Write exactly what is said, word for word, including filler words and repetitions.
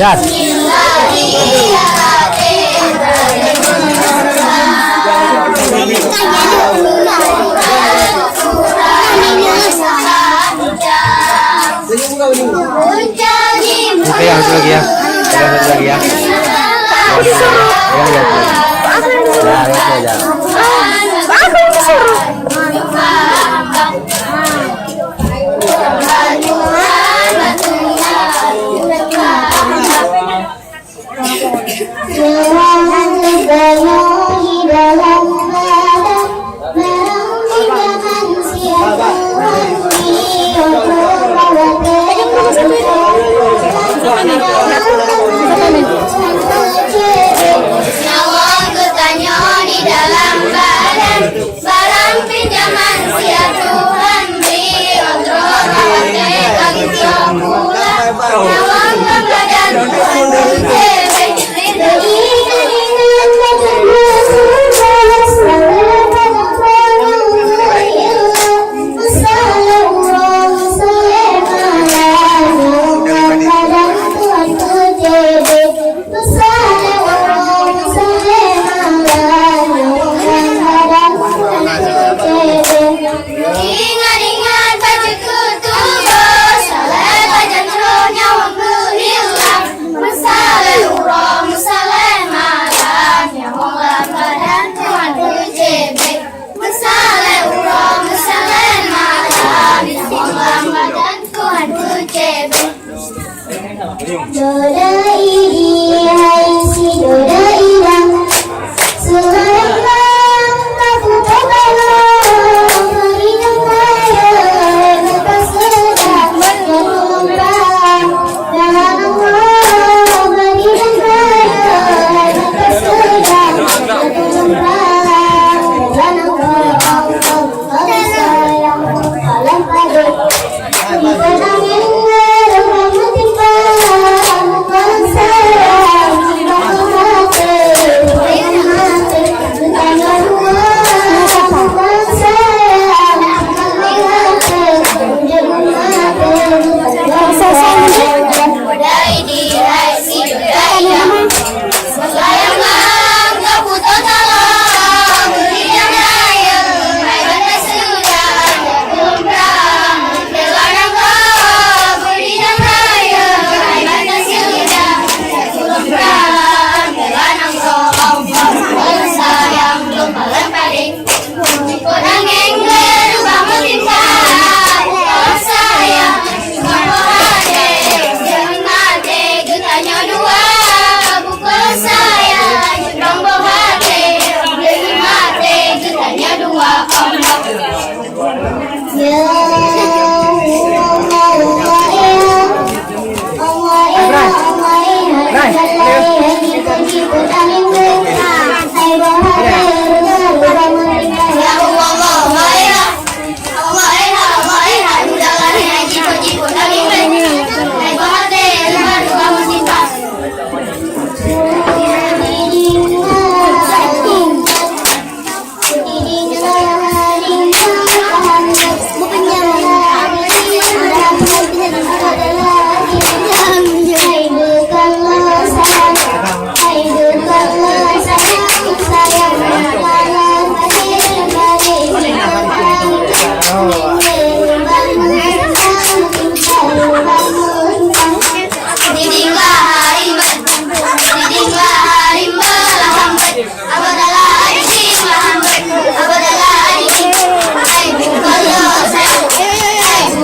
Yan. Oke, yang satu lagi ya. Yang satu lagi ya. Yang satu lagi ya. Ya, ya, ya. Ya, ya, ya. Nyawöng geutanyoe di dalam badan, barang pinjaman siat Tuhan bri, oh droe watèe ka geucok gula. Nyawöng lam badan Tuhan geucebet, ridho. Ingat-ingat bacut keu tuboh, saleuem pajan troh nyawöng geuhilang. Meusaleuem uroe, meusaleuem malam, nyawöng lam badan Tuhan geucebet. Meusaleuem uroe, meusaleuem malam, nyawöng lam badan Tuhan geucebet.